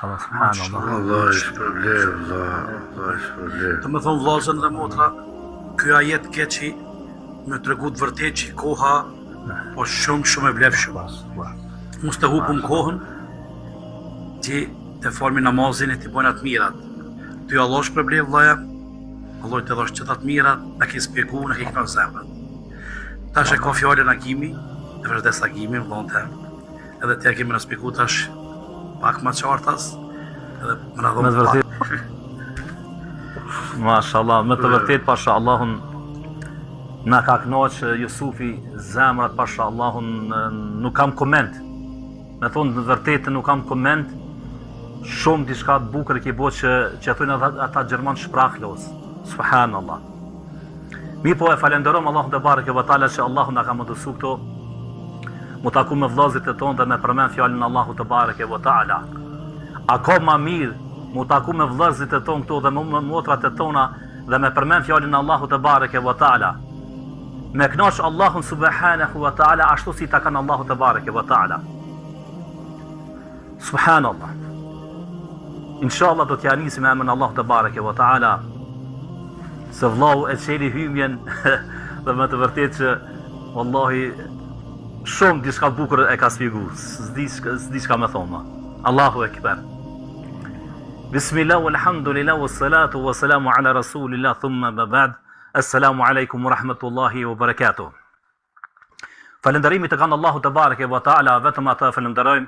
Subhanallah. Allahu të shpërbleftë, vlla, Allahu të shpërbleftë. Domethonë vllazën dhe motra, ky ajet keqi me tregu të vërtet që koha po shumë shumë e vlefshme. Mos të hupum kohën, ti të falim namazin e t'i bojna të mirat. Ty Allahu shpërbleftë vllaja, Allahu të dhashtë gjitha të mirat, na ke spjegu, na ke knaq zemrën. Tash e ka fjalën Agimi, e përshëndes Agimin, vllaun tem. Edhe ti Agim me na spjegu tash pak ma qartas, edhe me na Me dhonë të pak. vërtet. Mashallah, me të vërtet pasha Allahun na ka kënaq Jusufi zemrat pasha Allahun nuk kam koment. Me thonë të vërtetën nuk kam koment. Shumë diçka të bukur e ke bo që që thonë ata, ata gjerman sprachlos. Subhanallah. Mirëpo e falenderojmë Allahun tebareke ve teala që Allahu na ka mundësu këto mu taku me vllazërit e tonë dhe me përmend fjalën e Allahut tebareke ve teala. A ka ma mirë mu taku me vllazërit e tonë këto dhe me motrat e tona dhe me përmend fjalën e Allahut tebareke ve teala. Me kënaq Allahun subhanahu wa taala ashtu si takon Allahu tebareke ve teala. Subhanallah. Inshallah do t'ja nisim me emrin Allahu tebareke ve teala. Se vllau e çeli hymjen dhe me të vërtetë që wallahi shumë diçka bukur e ka spjegu. S'di s'di çka me thonë ma. Allahu ekber. Bismillah walhamdulillah wassalatu wassalamu ala rasulillah thumma ma ba'd. Assalamu alaikum wa rahmatullahi wa barakatuh. Falënderimi i takon Allahu tebareke ve teala, vetëm atë e falënderojmë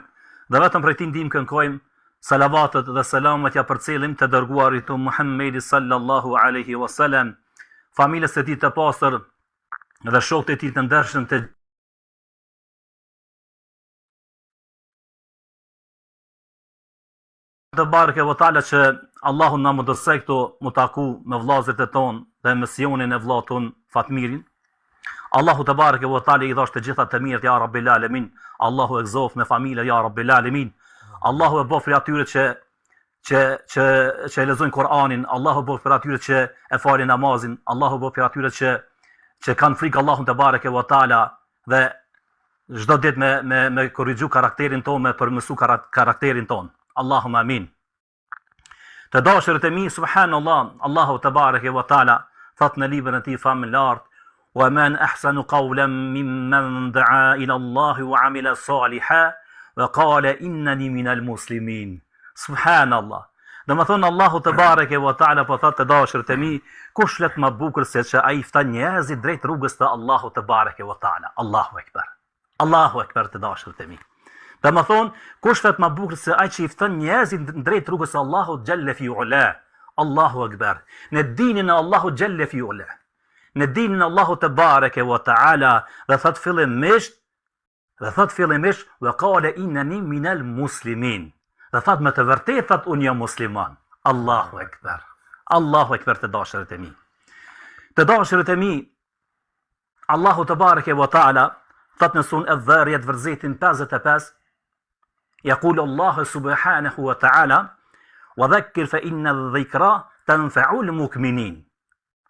dhe vetëm prej tij ndihmë kërkojmë. Salavatet dhe selamet ja përcjellim të dërguarit të Muhammedit sallallahu alaihi wasallam, familjes së tij të pastër dhe shokët e tij të ndershëm të Tebareke ve teala që Allahu na mundësoi këtu mu taku me vllazërit e tonë dhe emisionin e vllaut tonë Fatmirin. Allahu tebareke ve teala i dhashtë të gjitha të mirat ja Rabbil Alamin. Allahu e gëzoftë me familje ja Rabbil Alamin. Allahu e bëftë prej atyre që që që që e lexojnë Kur'anin, Allahu e bëftë prej atyre që e falin namazin, Allahu e bëftë prej atyre që që kanë frikë Allahun tebareke ve teala dhe çdo ditë me me me korrigju karakterin tonë, me përmirësu karakterin tonë. Allahumma amin. Të dashurit e mi, subhanallah, Allahu tebareke ve teala thot në librin e tij famëlartë, "Wa man ahsanu qawlan mimman da'a ila Allahi wa 'amila salihan wa qala innani minal muslimin." Subhanallah. Domethonë Allahu tebareke ve teala po thotë të dashurit e mi, kush flet ma bukur se që ai fton njerëzit drejt rrugës të Allahu tebareke ve teala. Allahu ekber. Allahu ekber të dashurit e mi. Domethonë, kush flet ma bukur se ai që i fton njerëzit drejt rrugës së Allahut xhelle fi ula. Allahu ekber. Në dinin e Allahut xhelle fi ula. Në dinin e Allahut tebareke ve teala dhe thot fillimisht Dhe thot fillimisht wa qala innani minal muslimin. Dhe thot me të vërtetë thot unë jam musliman. Allahu ekber. Allahu ekber të dashurit e mi. Të dashurit e mi, Allahu tebareke ve teala thot në suren Edh-Dhariyat versetin 55 Yaqulu Allahu subhanahu wa ta'ala wa dhakkir fa inna adh-dhikra tanfa'u al-mu'minin.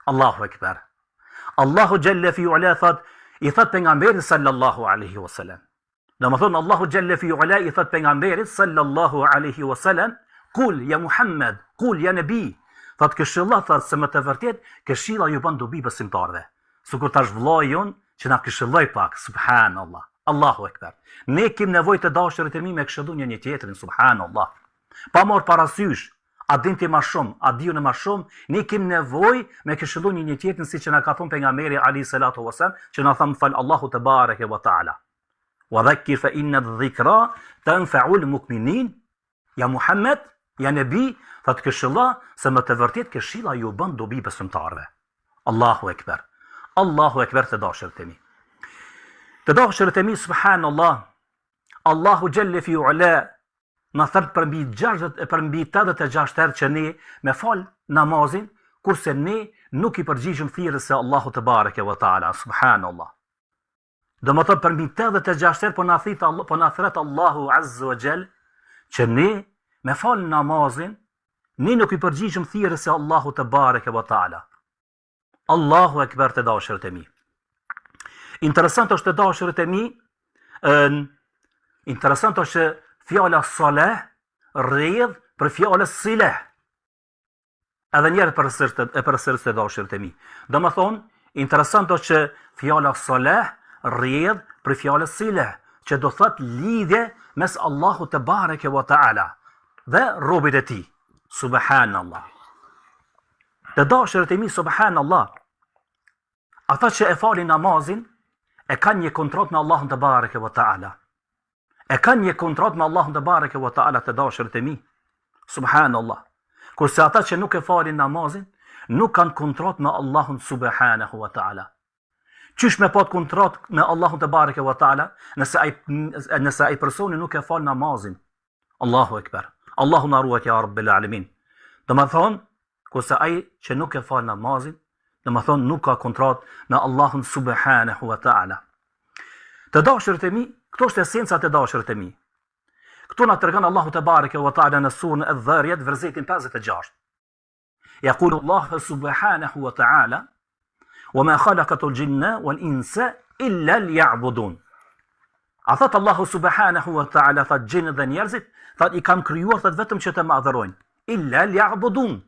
Allahu Ekber. Allahu Xhelle fi Ula thot, i thot pejgamberit sallallahu alaihi wasallam. Domethonë Allahu Xhelle fi Ula i thot pejgamberit sallallahu alaihi wasallam, kul ja Muhammed, kul ja Nebi. Thot këshilla thot se me të vërtet këshilla ju bën dobi besimtarëve. Sikur tash vllai jon që na këshilloi pak, subhanallah. Allahu Ekber. Ne kim nevojë të dashurit e mi me këshillu njëni tjetrin, subhanallah. Pa marr parasysh, a din ti ma shumë, a di unë ma shumë, ne kim nevojë me këshillu njëni tjetrin siç na ka thonë pejgamberi alejhi salatu wasallam, që na tha më fal Allahu tebareke ve teala. Wa dhakkir fa inna dhikra tanfa'ul mu'minin. Ja Muhammed, ja Nebi, thot këshilla se me të vërtet këshilla ju bën dobi besimtarëve. Allahu ekber. Allahu ekber të dashurit e mi. Të dashurit e mi subhanallah. Allahu xhelle fi ula na thërret përmbi 60 e përmbi 86 herë që ne me fal namazin, kurse ne nuk i përgjigjëm thirrjes së Allahut tebareke ve teala, subhanallah. Domethonë përmbi 86 herë po na thit Allah, po na thret Allahu azza wa jall që ne me fal namazin, ne nuk i përgjigjëm thirrjes së Allahut tebareke ve teala. Allahu ekber të dashurit e mi. Interesant është të dashurit e mi, ë interesant është që fjala saleh. rrjedh prej fjalës sile. Edhe njëherë përsëris e përsëris të dashurit e mi. Domethonë, interesant është që fjala saleh rrjedh prej fjalës sile, që do thot lidhje mes Allahu tebareke ve teala dhe robit e tij. Subhanallah. Të dashurit e mi, subhanallah. Ata që e falin namazin, e kanë një kontratë me Allahun tebareke ve teala. E kanë një kontratë me Allahun tebareke ve teala të dashurit e mi. Subhanallah. Kurse ata që nuk e falin namazin, nuk kanë kontratë me Allahun subhanahu wa taala. Qysh me pat kontratë me Allahun tebareke ve teala, nëse ai nëse ai personi nuk e fal namazin. Allahu ekber. Allahu na ruajt ja rabbil alamin. Domethonë, kurse ai që nuk e fal namazin, domethonë nuk ka kontratë me Allahun subhanahu wa taala. Të dashurit e mi, këto është esenca të dashurit e mi. Këtu na tregon Allahu tebareke ve teala në surën Edh-Dhariyat versetin 56. Yaqulu Allahu subhanahu wa ta'ala Wa ma khalaqatul jinna wal insa illa liya'budun. A thot Allahu subhanahu wa ta'ala thot xhinët dhe njerëzit, thot i kam krijuar thot vetëm që të më adhurojnë. Illa liya'budun.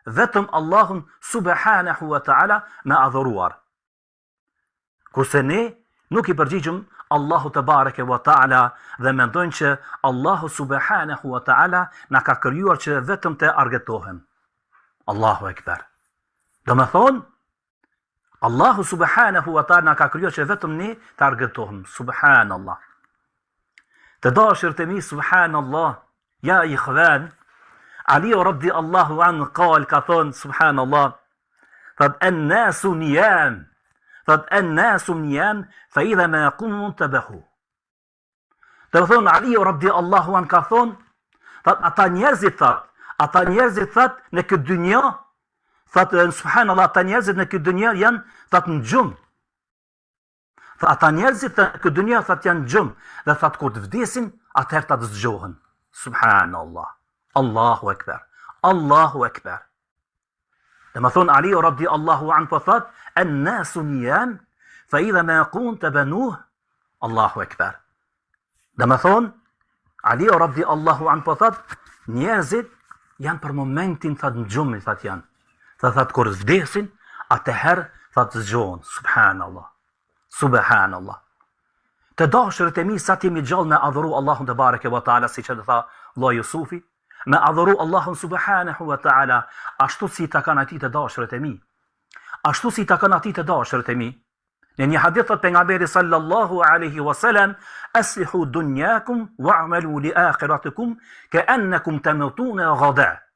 Vetëm Allahun subhanahu wa ta'ala me adhuruar. Kurse ne nuk i përgjigjëm Allahu tebareke ve teala dhe mendojmë që Allahu subhanahu wa taala na ka krijuar që vetëm të argëtohem. Allahu ekber. Domethonë, Allahu subhanahu wa taala na ka krijuar që vetëm ne të argëtohem. Subhanallah. Të dashurit e mi subhanallah, ja ikhwan, Ali radi Allahu anhu kal ka thonë subhanallah, Thot en nasu niyam. Thot en nasu niyam fa idha ma qumu intabahu. Domethonë Ali radi Allahu an ka thonë, thot ata njerëzit thot, ata njerëzit thot në këtë dynja, thot subhanallahu ata njerëzit në këtë dynja janë thot në gjumë. Tha ata njerëzit në këtë dynja thot janë në gjumë dhe thot kur të vdesin atëherë ata të zgjohen. Subhanallah. Allahu ekber. Allahu ekber. Domethonë Ali radi Allahu an po thot en nasu niyam fa idha ma qumu intabahu Allahu ekber. Domethonë Ali radi Allahu an po thot njerëzit janë për momentin thot në gjumë thot janë. Dhe thot kur vdesin atëherë thot zgjohen. Subhanallah. Subhanallah. Të dashurit e mi sa të jemi gjallë me adhuru Allahun tebareke ve teala siç edhe tha vëlla Jusufi, me adhuru Allahun subhanahu wa taala ashtu si i takon atij të dashurit e mi. Ashtu si i takon atij të dashurit e mi. Në një hadith thot pejgamberi sallallahu alaihi wasallam, "Aslihu dunyakum wa'malu li akhiratikum ka'annakum tamutuna ghada."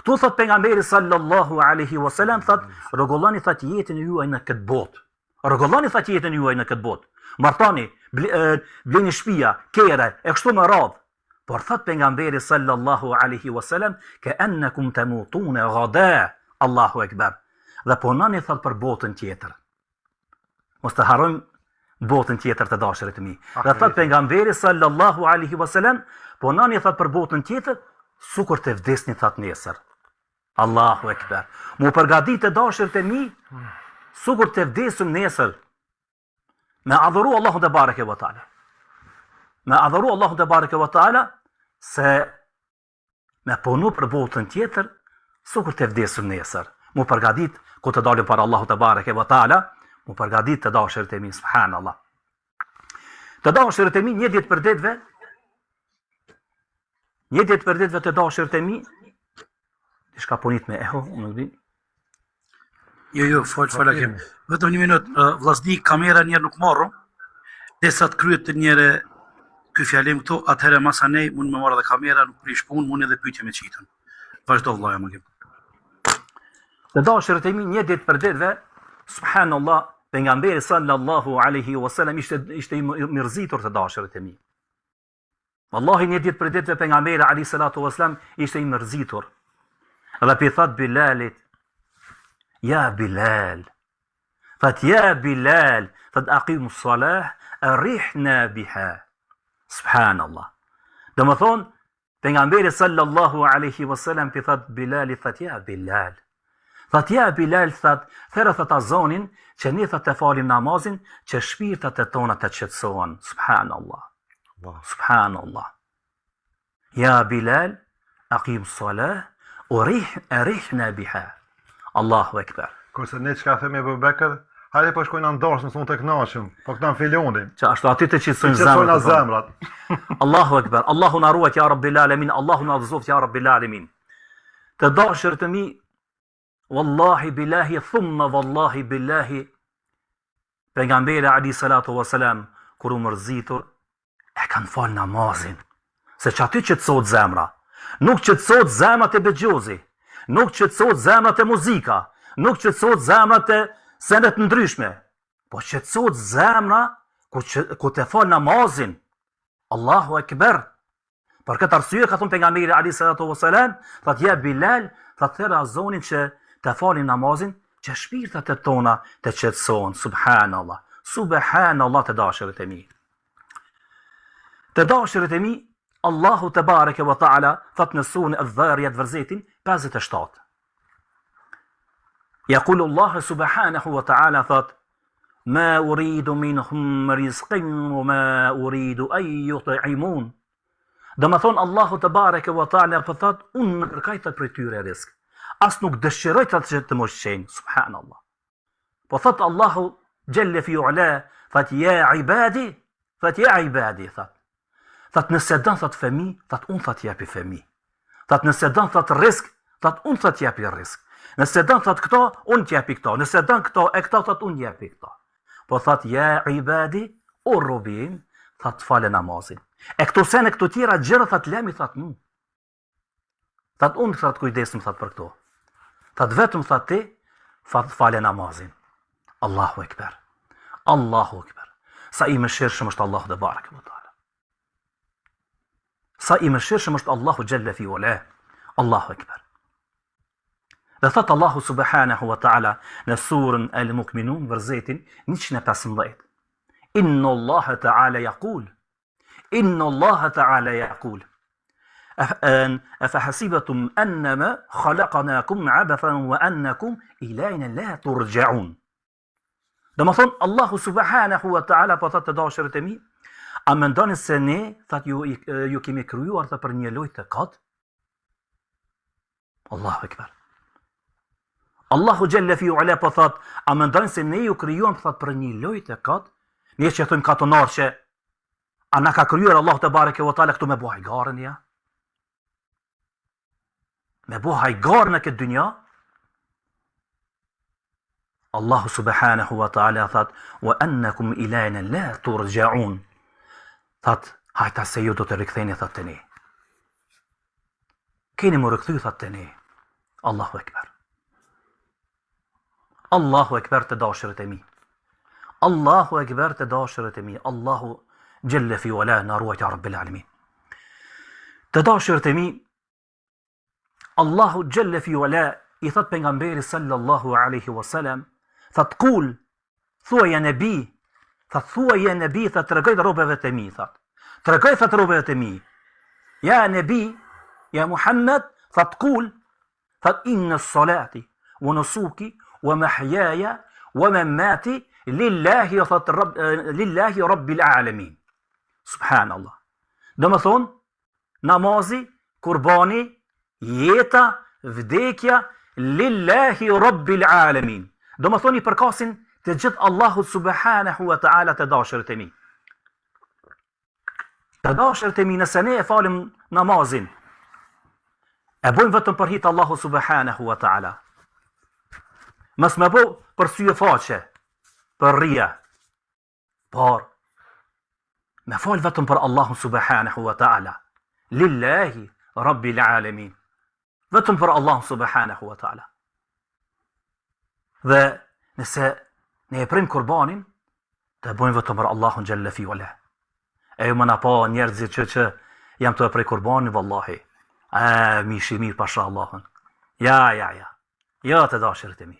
Këtu thot pejgamberi sallallahu alaihi wasallam thot, rregulloni thot jetën e juaj në këtë botë. Rregulloni thot jetën e juaj në këtë botë. Martoni, bleni shtëpia, kere, e kështu me radhë. Por thot pejgamberi sallallahu alaihi wasallam, ke ennekum temutune gada, Allahu ekber. Dhe punoni thot për botën tjetër. Mos të harrojmë botën tjetër të dashurit të mi. Dhe thot pejgamberi sallallahu alaihi wasallam, punoni thot për botën tjetër, sukur të vdesni thot nesër. Allahu ekber. Mu përgatit të dashurit e mi, sukur të vdesim nesër. Me adhuru Allahun tebareke ve teala. Me adhuru Allahun tebareke ve teala se me punu për botën tjetër, sukur të vdesim nesër. Mu përgatit, kur të dalim para Allahu tebareke ve teala, mu përgatit të dashurit e mi, subhanallah. Të dashurit e mi, një ditë prej ditëve, një ditë prej ditëve të dashurit e mi, diçka punit me eho, unë nuk di, Jo, jo, fol, fol Akim. Vetëm një minutë, uh, vllazni, kamera njëherë nuk marrë, derisa të kryet njëherë ky fjalim këtu, atëherë masanej mund me marrë edhe kamera, nuk prish punë, mund edhe pyetje me qitën. Vazhdo vëlla jam Akim. Të dashurit e mi një ditë prej ditëve, subhanallah, pejgamberi sallallahu alaihi wasallam ishte ishte i mërzitur të dashurit e mi. Wallahi një ditë prej ditëve pejgamberi alaihi salatu wasallam ishte i mërzitur. Dhe pi thot Bilalit, ja Bilal, thot ja Bilal, thot aqimu salah, arihna biha. Subhanallah. Domethonë, Pejgamberi sallallahu alaihi wasallam pi thot Bilalit thot ja Bilal. Thot ja Bilal thot thirre thot azonin që ne thot të falim namazin që shpirtat e tona të qetësohen. Subhanallah. Subhanallah. Ja Bilal, akim salah, urih, erihna biha. Allahu ekber. Kurse ne çka themi Ebu Bekër, hajde po shkojnë në darsëm, se të kënaqëm, po këta në filonin. Që ashtu aty të qetësojnë zemrat. zemrat. Allahu ekber. Allahu na ruajt ja Rabbil alamin, Allahu na udhëzoft ja Rabbil alamin. Të dashur të mi, Wallahi billahi thumma wallahi billahi Pejgamberi alejhi salatu wasalam kur u mërzitur e kanë fal namazin se që aty qetësohet zemra nuk qetësohet zemra te bixhozi nuk qetësohet zemra te muzika nuk qetësohet zemra te sende të ndryshme po qetësohet zemra kur që, kur të fal namazin Allahu ekber Për këtë arsye ka thënë pejgamberi alejhi salatu vesselam, thotë ja Bilal, thotë thirre azonin që të falim namazin, që shpirtat e tona të qetësohen, subhanallah. Subhanallah të dashurit e mi. Të dashurit e mi, Allahu tebareke ve teala thotë në suren Edh-Dhariyat versetin 57. Yaqulu Allah subhanahu wa ta'ala thot Ma uridu minhum rizqin wa ma uridu an yut'imun. Domethonë Allahu tebareke ve teala po thot unë nuk kërkoj thot prej tyre rizk. As nuk dëshiroj thot që të më ushqejnë, subhanallah. Po thot Allahu xhelle fi ula, thot ja ibadi, thot ja ibadi, thot. Thot nëse don thot fëmi, thot unë thot japi fëmi. Thot nëse don thot rrisk, thot unë thot japi rrisk. Nëse don thot këto, unë t'japi këto. Nëse don këto e këto thot unë japi këto. Po thot ja ibadi, o robi im, thot fale namazin. E këto sene këto tjera gjëra thot lemi thot mu. Thot unë thot kujdesem thot për këto. Thot vetëm thot ti, thot fale namazin. Allahu ekber. Allahu ekber. Sa i mëshirshëm është Allahu tebareke ve teala. Sa i mëshirshëm është Allahu xhelle fi ula. Allahu ekber. Dhe thot Allahu subhanahu wa taala në surën El Mu'minun versetin 115. Inna Allah ta'ala yaqul Inna Allah ta'ala yaqul Afa hasibatum annama khalaqnakum abathan wa annakum ilayna la turja'un. Domethonë Allahu subhanahu wa ta'ala po thotë të dashurit e mi, a mendoni se ne, thot ju ju kemi krijuar thot për një lojë të kot? Allahu ekber. Allahu xhelle fi ula po thot, a mendoni se ne ju krijuam thot për një lojë të kot? Ne që thojmë katonar që a na ka krijuar Allahu tebareke ve teala këtu me bo hajgaren ja? Me bo hajgaren në këtë dynja? Allahu subhanahu wa ta'ala thot wa annakum ilayna la turja'un. Thot, hajta se ju do të riktheni thot te ne. Keni m'u rikthy thot te ne. Allahu ekber. Allahu ekber të dashurit e mi. Allahu ekber të dashurit e mi. Allahu xhelle fi ula na ruajt ja rabbil alamin. Të dashurit e mi, Allahu xhelle fi ula i thot pejgamberi sallallahu alaihi wasallam, thot kul Thuaj ja nebi, thot thuaj ja nebi, thot tregoj robëve të mi, thot. Tregoj thot robëve të mi. Ja nebi, ja Muhammed, thot kul, thot inna salati wa nusuki wa mahyaja wa mamati lillahi thot rabb lillahi rabbil alamin. Subhanallah. Domethonë, Namazi, kurbani, jeta, vdekja, lillahi rabbil alamin. Domethonë i përkasin të gjithë Allahut subhanahu wa ta'ala të dashurit e mi. Të dashurit e mi nëse ne e falim namazin, e bojmë vetëm për hir të Allahut subhanahu wa ta'ala. Mos me bo për sy e faqe, për rija, Por, me fal vetëm për Allahun subhanahu wa ta'ala. Lillahi rabbil alamin. Vetëm për Allahun subhanahu wa ta'ala. Dhe nëse ne e prejmë kurbanin, të bëjmë vetëm për Allahun xhelle fi ula. E ju me na pa njerëzit që që jam tu e pre kurbanin, vallahi. E, mishi mirë pasha Allahun. Ja, ja, ja. Jo të dashurit e mi.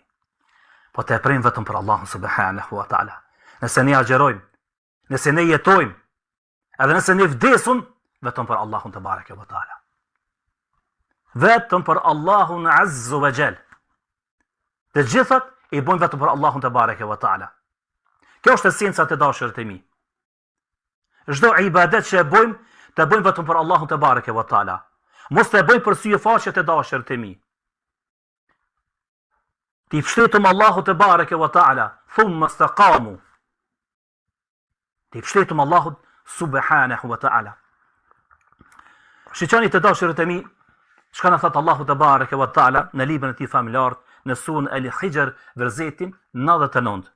Po të e prejmë vetëm për Allahun subhanahu wa ta'ala. Nëse ne agjerojmë, nëse ne jetojmë, edhe nëse ne vdesim, vetëm për Allahun tebareke wa ta'ala. Vetëm për Allahun azze wa xhel. Të gjithat i bojmë vetëm për Allahun tebareke wa ta'ala. Kjo është esenca të dashurit e mi. Çdo ibadet që e bojmë, Të bëjmë vetëm për Allahun tebareke ve teala. Mos të bëjmë për sy e faqe të dashur të mi. T'i pshtetëm Allahut tebareke ve teala, thumma staqamu. T'i pshtetëm Allahut subhanahu wa ta'ala. Shiqoni të dashurit e mi, çka na thot Allahu tebareke wa ta'ala në librin e tij famëlartë, në suren El Hixhr, versetin 99.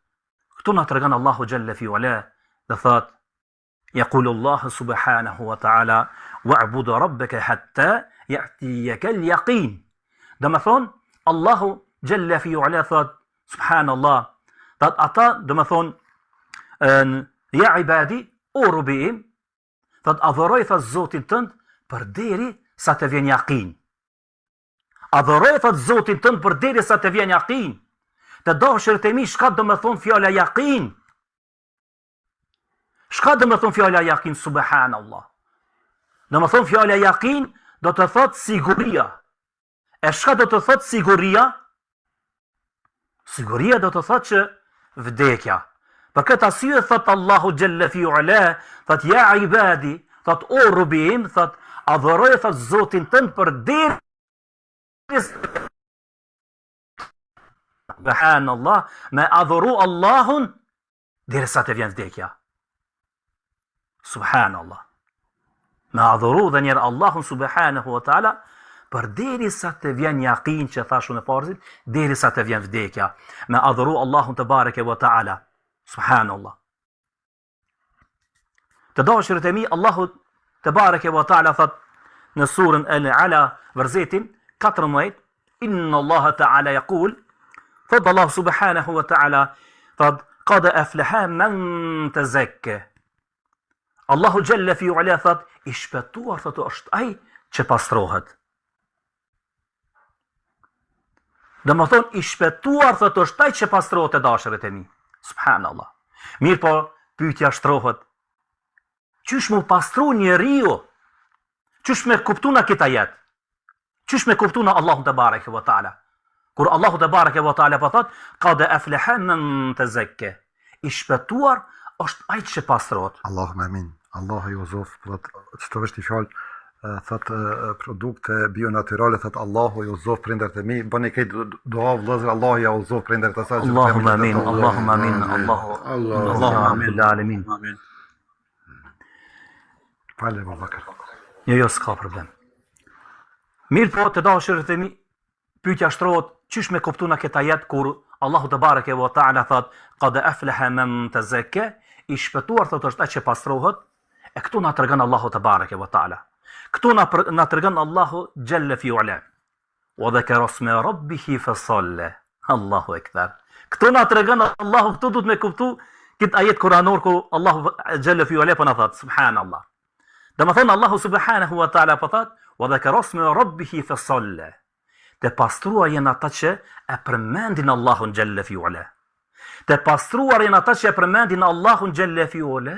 Këtu na tregon Allahu xhelle fi ula dhe thot Yaqulu Allah subhanahu wa ta'ala wa'bud rabbaka hatta ya'tiyaka al-yaqin. Domethonë Allahu xhelle fi ula thot subhanallah thot ata domethonë ja ibadi o robi im thot adhuroj thot Zotin tënd përderi sa të vjen jakin. Adhuroj thot Zotin tënd përderi sa të vjen jakin. Të dashurit e mi çka domethonë fjala jakin? Çka domethonë fjala jakin, subhanallah? Domethonë fjala jakin, do të thotë siguria. E çka do të thotë siguria? Siguria do të thotë që vdekja. Për këtë arsye thot Allahu xhelle fi ula, thot ja ibadi, thot o robi im, thot adhuroj thot Zotin tënd përderi Subhanallah, me adhuru Allahun derisa të vjen vdekja. Subhanallah. Me adhuru dhe njerë Allahun subhanahu wa ta'ala, përderisa të vjen jakin që thashë në farzit, derisa të vjen vdekja. Me adhuru Allahun tebareke wa ta'ala. Subhanallah. Të dashurit e mi, Allahu tebareke wa ta'ala thot në surën El Ala, versetin 14, Inna Allah ta'ala yaqul, thot Allahu subhanahu wa ta'ala, thot, kad aflaha men tezekka. Allahu xhelle fi ula thot, i shpëtuar thot është ai që pastrohet. Domethonë, i shpëtuar thot është ai që pastrohet të dashurit e mi. Subhanallah. Mirëpo, pyetja shtrohet. Qysh m'u pastru njeriu? Qysh me kuptu na këtë ajet? Qysh me kuptu na Allahun tebareke ve teala? Kur Allahu tebareke ve teala po thot, kad aflaha men tezekka. I shpëtuar është ai që pastrohet. Allahumme amin. Allahu ju udhëzoft, po thot, që të vesh një fjalë, thot produkte bionatyrale, thot Allahu ju udhëzoft prindërt e mi, bëni këtë dua vëllezër, Allahu ja udhëzoft prindërt e saj. Allahumme amin, Allahumme amin, Allahu Allahu amin. Alamin. Amin. Fale, Bakër. Jo, jo, s'ka problem. Mirëpo, të dashurit e mi, pyetja shtrohet, qysh me kuptu na këtë ajet, kur Allahu tebareke ve teala thot, kad aflaha men tezekka, i shpëtuar thot është ai që pastrohet, e këtu na tregon Allahu tebareke ve teala. Këtu na, na tregon Allahu xhelle fi ula. Wa dhekera sme rabbihi fe salla. Allahu ekber. Këtu na tregon Allahu, këtu duhet me kuptu këtë ajet kuranor ku Allahu xhelle fi ula po na thot, subhanallah. Domethonë Allahu subhanahu wa taala po thot, wa dhekera sme rabbihi fe salla. Të pastruar janë ata që e përmendin Allahun xhelle fi ula. Të pastruar janë ata që e përmendin Allahun xhelle fi ula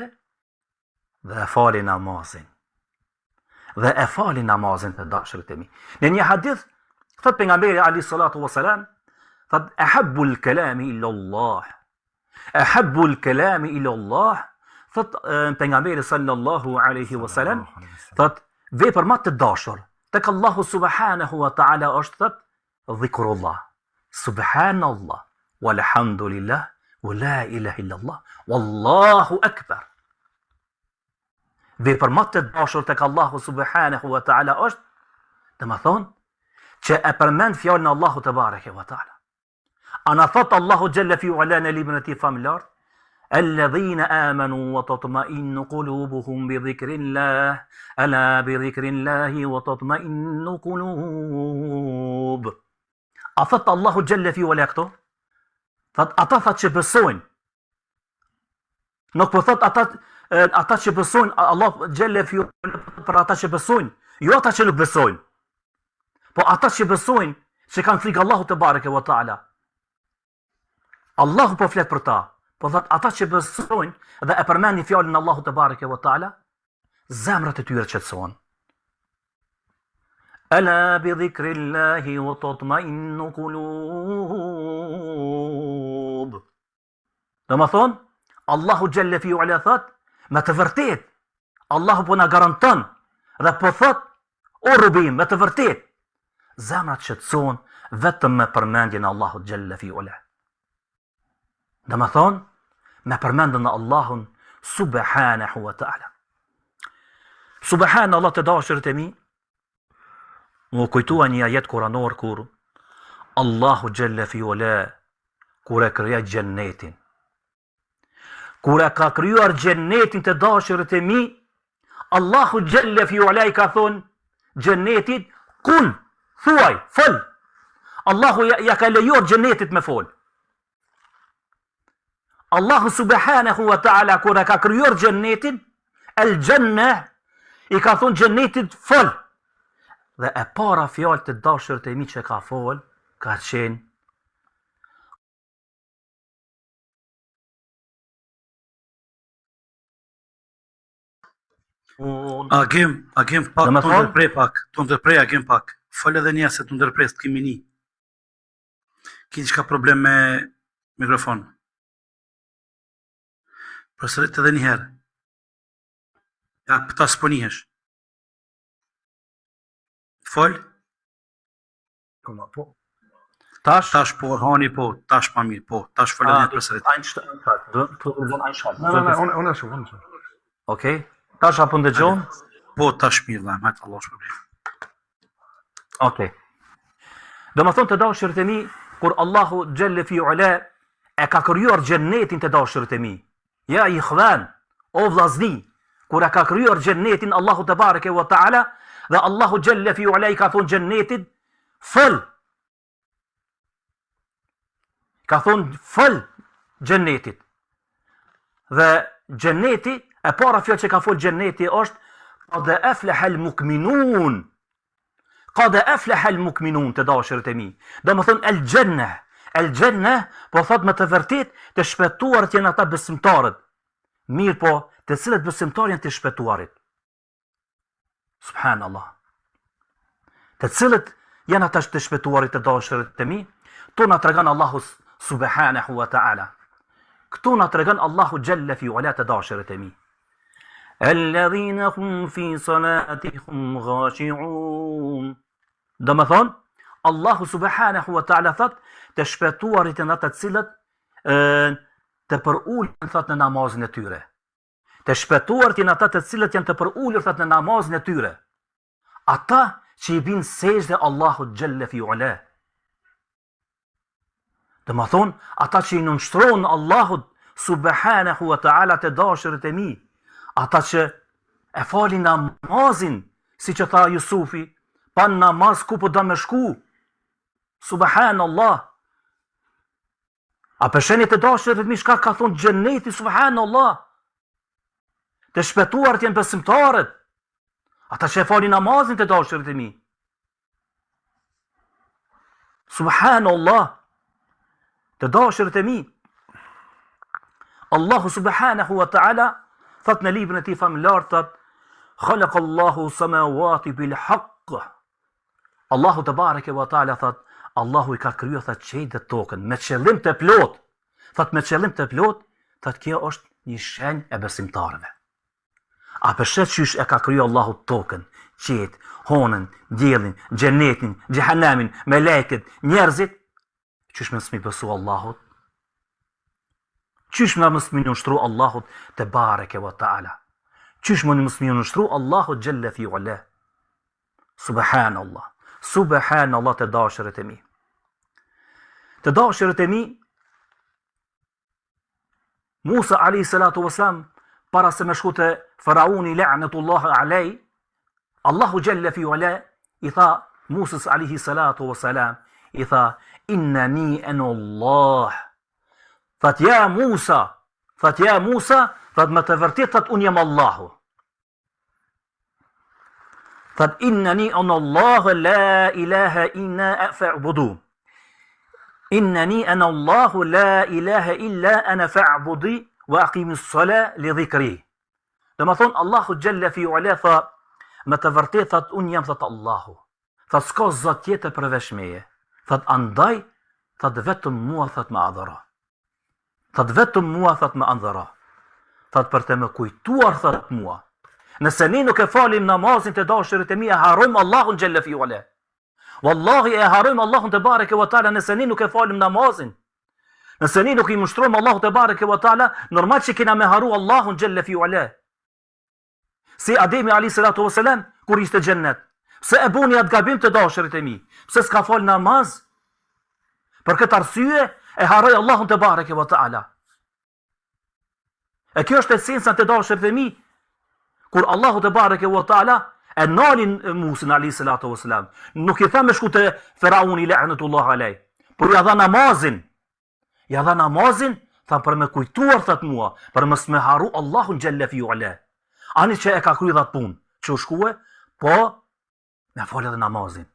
dhe e falin namazin. Dhe e falin namazin të dashurit e mi. Në një hadith, thot pejgamberi alejhi salatu wasalam, thot ehabbul kelami ila Allah. Ehabbul kelami ila Allah, thot pejgamberi sallallahu alaihi wasallam, thot vepër më të dashur tek Allahu subhanahu wa taala është thot dhikrullah. Subhanallah walhamdulillah wa la ilaha illallah wallahu akbar. Vepër më të dashur tek Allahu subhanahu wa taala është, domethonë, që e përmend fjalën e Allahut tebareke wa taala. A na thot Allahu xhelle fi ula në librin e tij famëlartë, Alladhina amanu wa tatma'innu qulubuhum bi dhikrillah, ala bi dhikrillahi wa tatma'innu qulub. A thot Allahu xhelle fi ula këto? Thot ata thot që besojnë. Nuk po thot ata ata që besojnë Allah xhelle fi ula për ata që besojnë, jo ata që nuk besojnë. Po ata që besojnë, që kanë frikë Allahu tebareke ve teala. Allahu po flet për ta. Po thot ata që besojnë dhe e përmendin fjalën e Allahut tebareke ve teala, zemrat e tyre qetësohen. Ala bi dhikrillahi wa tatma'innu qulub. Domethonë, Allahu xhelle fi ula thot, me të vërtet, Allahu po na garanton. Dhe po thot, o robi im, me të vërtet, zemrat qetësohen vetëm me përmendjen e Allahut xhelle fi ula. Domethonë, me përmendjen e Allahun subhanahu wa ta'ala. Subhanallah të dashurit e mi, m'u kujtua një ajet kuranor kur Allahu xhelle fi ula kur e krijoi xhennetin. Kur e ka krijuar xhennetin të dashurit e mi, Allahu xhelle fi ula i ka thonë xhennetit, kul, thuaj, fol. Allahu ja, ja ka lejuar xhennetit me fol. Allahu subhanahu wa ta'ala kur e ka krijuar xhennetin, el xhenne i ka thonë xhennetit fol. Dhe e para fjalë të dashurit e mi që ka fol, ka qenë Agim, agim pak, të ndërprej pak, të ndërprej agim pak. Fol edhe një se të ndërprej, s'të kemi ni. Ki diçka problem me mikrofon. Përsërit edhe një herë. Ja, këta s'po nihesh. Fol. Po. Tash tash po Orhani po, tash pa mirë, po, tash fol edhe përsërit. Einstein, do të thonë Einstein. Na na unë unë ashtu, unë ashtu. Okej. Tash apo ndëgjon? Po tash mirë, vëlla, hajt Allahu shpërbleftë. Okej. Domethonë të dashurit e mi, kur Allahu xhelle fi ula e ka krijuar xhennetin të dashurit e mi. Ja ikhwan, o vllazni, kur e ka krijuar xhennetin Allahu tebareke ve teala dhe Allahu xhelle fi ula i ka thonë xhennetit, fol. Ka thonë fol xhennetit. Dhe xhenneti, e para fjalë që ka fol xhenneti është kad eflehel mukminun. Kad eflehel mukminun të dashurit e mi. Domethonë el xhenne, el xhenne, po thot me të vërtet të shpëtuarit janë ata besimtarët. Mirëpo, të cilët besimtarë janë të shpëtuarit. Subhanallah. Të cilët janë ata të shpëtuarit të dashurit e mi, këtu na tregon Allahu subhanahu wa ta'ala. Këtu na tregon Allahu xhelle fi ula të dashurit e mi. Alladhina hum fi salatihim khashi'un. Domethonë, Allahu subhanahu wa ta'ala thot, të shpëtuarit janë ata të cilët e, të përulën thot në namazin e tyre. Të shpëtuarit janë ata të cilët janë të përulur thot në namazin e tyre. Ata që i binë sexhde Allahut xhelle fi ula. Domethonë, ata që i nënshtrohen Allahut subhanahu wa ta'ala të dashurit e mi, ata që e falin namazin, siç tha Jusufi, pa namaz ku po do me shku, subhanallah, a pe shihni të dashurit e mi, çka ka thonë xhenneti, subhanallah, të shpëtuarit janë besimtarët, ata që e falin namazin të dashurit e mi, Subhanallah. Të dashurit e mi. Allahu subhanahu wa ta'ala thot në librin e tij famëlartë thot Khalaq Allahu samawati bil haqq. Allahu tebareke wa ta'ala thot Allahu i ka kriju thot qiejt dhe tokën me qëllim të plot. Thot me qëllim të plot, thot kjo është një shenjë e besimtarëve. A pe sheh qysh e ka kriju Allahu tokën, qiejt, honën, diellin, xhenetin, xhehenemin, melekët, njerëzit? Qysh mos m'i besu Allahut? Qysh me mos m'iu nënshtru Allahut tebareke ve teala? Qysh me mos m'iu nënshtru Allahut xhelle fi ula? Subhanallah. Subhanallah të dashurit e mi. Të dashurit e mi, Musa alayhi salatu wasalam para se me shku te faraoni la'natullah alej, Allahu xhelle fi ula i tha Musës alayhi salatu wasalam i tha innani ana Allah. That ja Musa, that ja Musa, that me të vërtetë that unë jam Allahu. That innani ana Allah la ilaha illa ana fa'budu. Innani ana Allah la ilaha illa ana fa'budi wa aqimis sala li dhikri. Domethonë Allahu xhelle fi ula tha me të vërtetë that unë jam that Allahu. That s'ka zot tjetër përveç meje. That andaj that vetëm mua that më adhuro. That vetëm mua, that më adhuro. That për të më kujtuar, that mua. Nëse ne nuk e falim namazin të dashurit e mi, e harrojmë Allahun xhelle fi ula. Wallahi e harrojmë Allahun tebareke ve teala nëse ne nuk e falim namazin. Nëse ne nuk i nënshtrohemi Allahut tebareke ve teala, normal që kena me harru Allahun xhelle fi ula. Si Ademi alayhi salatu wasalam kur ishte xhennet. Pse e boni atë gabim të dashurit e mi? Pse s'ka fal namaz? Për këtë arsye e harroi Allahun tebareke ve teala. E kjo është esenca të dashurit e mi. Kur Allahu tebareke ve teala e nali Musin alayhi salatu wasalam, nuk i tha me shku te Faraoni la'natullah alej, por ja dha namazin. Ja dha namazin, tha për me kujtuar thot mua, për mos me harru Allahun xhelle fi ula. Ani që e ka kry atë punë, që u shkue, po me falë edhe namazin.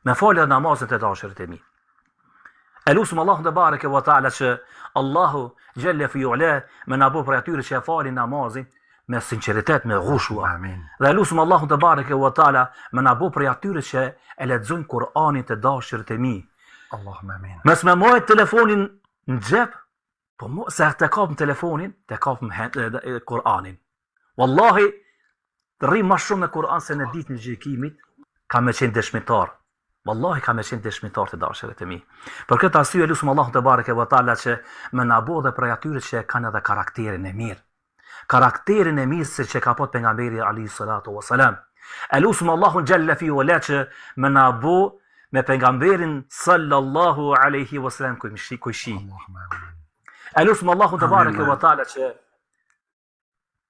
Me falë edhe namazin të dashurit e mi. E lusim Allahun tebareke ve teala që Allahu xhelle fi ula me na bo prej atyre që e falin namazin me sinqeritet, me hushu. Amin. Dhe e lusim Allahun tebareke ve teala me na bo prej atyre që e lexojnë Kur'anin të dashurit e mi. Allahumma amin. Mos me majt telefonin në xhep, po mo, se të kapëm telefonin, të kapëm Kur'anin. Wallahi, të rri ma shumë me Kur'an se në ditën e gjykimit, ka me qenë dëshmitar. Wallahi ka me qenë dëshmitar të dashurit e mi. Për këtë arsye lusim Allahun tebareke ve teala që me na bo dhe prej atyre që e kanë edhe karakterin e mirë. Karakterin e mirë se që ka pat pejgamberi alayhi salatu wasalam. E lusim Allahun xhelle fi ula që me na bo me pejgamberin sallallahu alaihi wasallam kojshi kojshi. E lusim Allahun tebareke ve teala që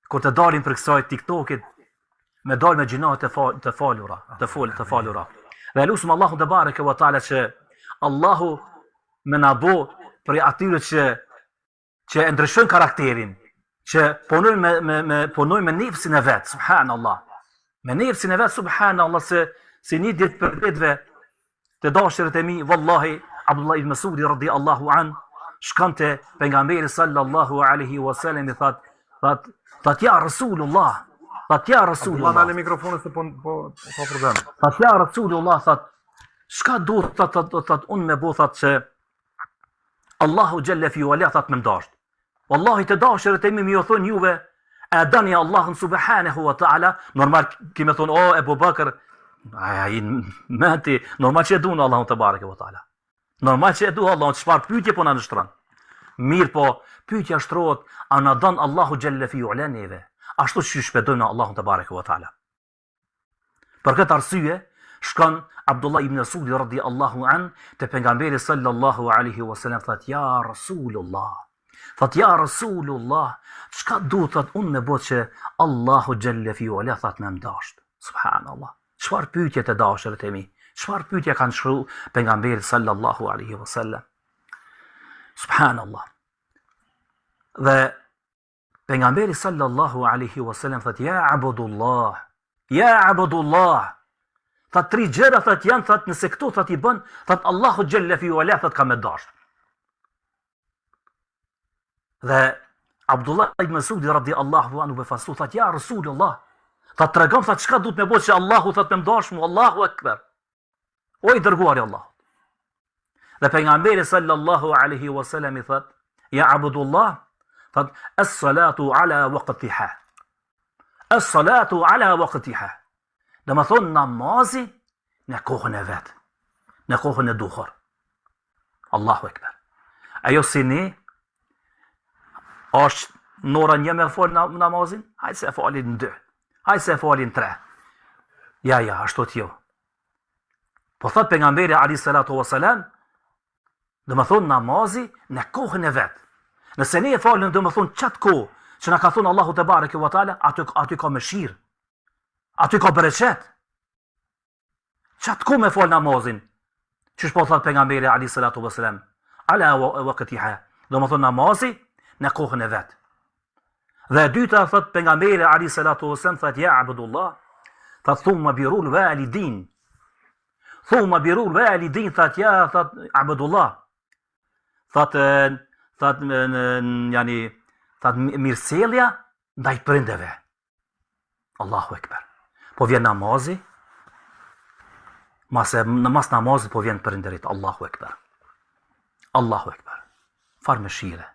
kur të dalim prej kësaj TikTokit me dal me gjynahet të, fal, të falura, të fol, të falura. Dhe e lusim Allahun tebareke ve teala që Allahu me na bo prej atyre që që e ndryshojnë karakterin, që punojnë me me me punojnë me nefsin e vet, subhanallah. Me nefsin e vet subhanallah se si një ditë prej ditëve të dashurit e mi, vallahi Abdullah ibn Masudi radiallahu an, shkon te pejgamberi sallallahu alaihi wasallam i thot, thot, thot ja Rasulullah, thot ja Rasulullah. Abdullah nale mikrofonin se po po ka problem. Thot ja Rasulullah, thot, çka duhet thot thot thot unë me bo thot që Allahu xhelle fi ula thot me m'dasht. Wallahi të dashurit e mi me ju thonë juve e doni Allahun subhanahu wa taala, normal ki me thonë o Ebu Bakr, ai menti, normal që e duan Allahun tebareke ve teala. Normal që e du Allahun, çfarë pyetje po na shtron? Mirë po, pyetja shtrohet, a na don Allahu xhelle fi ula neve? Ashtu qysh e dojmë Allahun tebareke ve teala. Për këtë arsye, shkon Abdullah ibn Masudi radiallahu an te pejgamberi sallallahu alaihi wasallam thot ja Rasulullah. Thot ja Rasulullah, çka duhet thot unë me bo që Allahu xhelle fi ula thot me m'dasht. Subhanallah. Çfarë pyetje të dashurit e mi? Çfarë pyetje kanë shkru pejgamberit sallallahu alaihi wasallam? Subhanallah. Dhe Pejgamberi sallallahu alaihi wasallam thot ja Abdullah, ja Abdullah. Thot tri gjëra thot janë thot nëse këto thot i bën, thot Allahu xhelle fi ula thot ka me dasht. Dhe Abdullah ibn Masudi radiallahu anhu befasu thot ja Rasulullah, thot tregom thot çka duhet me bo që Allahu thot me m'dash mu Allahu ekber. O i dërguari i Allahut. Dhe pejgamberi sallallahu alaihi wasallam i thot, ja Abdullah, thot as-salatu ala waqtiha. As-salatu ala waqtiha. Domethonë namazi në kohën e vet, në kohën e duhur. Allahu ekber. Ajo si ne është n'ora një me fal namazin, hajde se e falin në dy. Hajde se e falin tre. Ja, ja, ashtu të jo. Po thot pejgamberi alayhi salatu wasalam, domethonë namazi në kohën e vet. Nëse ne e falim domethonë qat kohë që na ka thonë Allahu tebareke ve teala, aty aty ka mëshirë. Aty ka bereqet. Qat kohë me fal namazin. Qysh po thot pejgamberi alayhi salatu wasalam, ala waqtiha. Domethonë namazi në kohën e vet. Dhe e dyta thot pejgamberi alayhi salatu wasallam thot ja Abdullah, thot thumma birrul walidin. Thumma birrul walidin thot ja thot Abdullah. Thot thot yani thot mirësjellja ndaj prindeve. Allahu ekber. Po vjen namazi, mas, në mas namazit po vjen prindërit, Allahu ekber. Allahu ekber. Farë mëshire.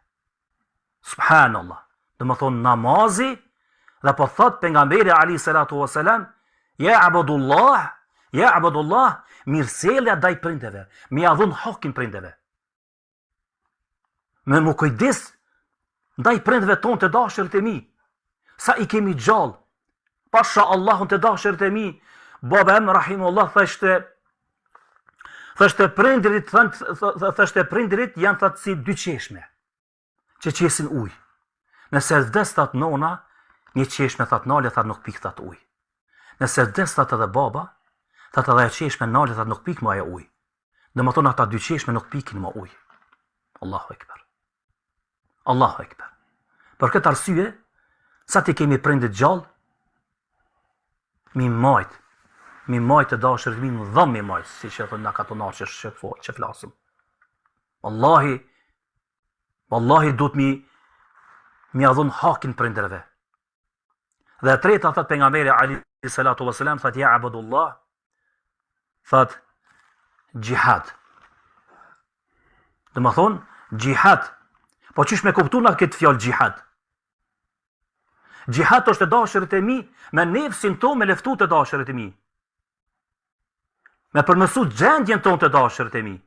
Subhanallah. Domethonë namazi Dhe po thot pejgamberi alejhi salatu wasalam, ja abdullah, ja abdullah, mirësjellja ndaj prindeve, me ja dhon hakin prindeve. Me m'u kujdes ndaj prindeve tonë të dashurit e mi. Sa i kemi gjallë. Pasha Allahun të dashurit e mi. Baba em rahimullah thoshte thoshte prindërit thoshte prindërit janë thotë si dy çeshme që qesin ujë. Nëse vdes thot nona, një çeshme thot nalet thot nuk pik thot ujë. Nëse vdes thot edhe baba, thot edhe ajo çeshme nalet thot nuk pik më ajo ujë. Domethonë ata dy çeshme nuk pikin më ujë. Allahu Ekber. Allahu Ekber. Për këtë arsye, sa t'i kemi prindit gjallë, mi majt, mi majt të dashurit mi në dhëmë mi majt, siç e thonë na katunarë që, që, që flasim. Wallahi, Wallahi duhet mi mi ja dhon hakin prindërve. Dhe e treta thot pejgamberi alejhi salatu wasalam thot ja abdullah thot xhihad. Domethonë xhihad. Po qysh me kuptu na këtë fjalë xhihad? Xhihad është të dashurit e mi, me nefsin tonë me luftu të dashurit e mi. Me përmësu gjendjen tonë të dashurit e mi.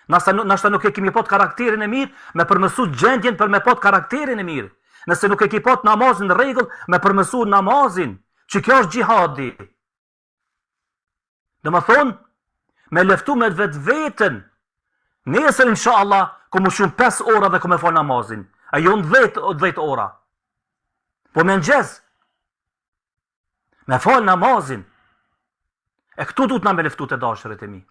Nashta, nashta nuk e kemi pot karakterin e mirë, me përmësu gjendjen për me pot karakterin e mirë. Nëse nuk e ki pot namazin në rregull, me përmësu namazin, që kjo është xhihadi. Domethonë, me luftu me vetveten, nesër insha Allah, kom m'u çu 5 ora dhe kom me falë namazin, a jo në 10, 10 ora. Po me mëngjes, Me falë namazin. E këtu duhet na me luftu të dashurit e mi.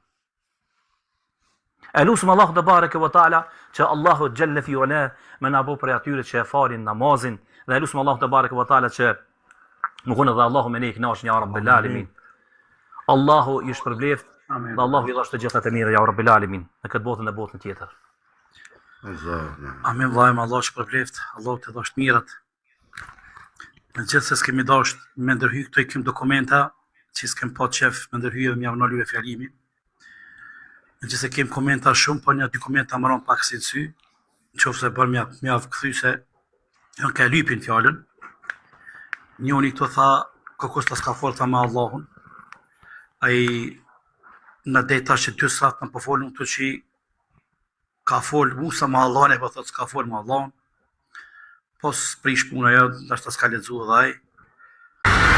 E lusim Allahun tebareke ve teala që Allahu xhelle fi ula me na bo prej atyre që e falin namazin dhe e lusim Allahun tebareke ve teala që me konë edhe Allahu me ne i knaqun ja Rabbil Alemin. Allahu ju shpërbleft dhe Allahu ju dhashtë të gjitha të mira ja Rabbil Alemin në këtë botën dhe botën tjetër. Amin vllai, Allahu shpërbleft, Allahu të dhashtë mirat. Megjithëse s'kemi dasht me ndërhy këto i kem dokumenta që s'kem pa qef me ndërhy edhe me jau nalu fjalimin. Megjithëse kem komenta shumë, po një dy komenta më ranë pak si në sy, në qoftë se bën me jau kthy se janë ka e lypin fjalën. Njoni këtu tha, kërkush s'ka folë tha me Allahun. Ai në dej tash që dy sat në po folën këtu që ka fol Musa me Allahun e po thotë s'ka fol me Allahun. Po s'prish puna jo, ndoshta s'ka lexu edhe ai.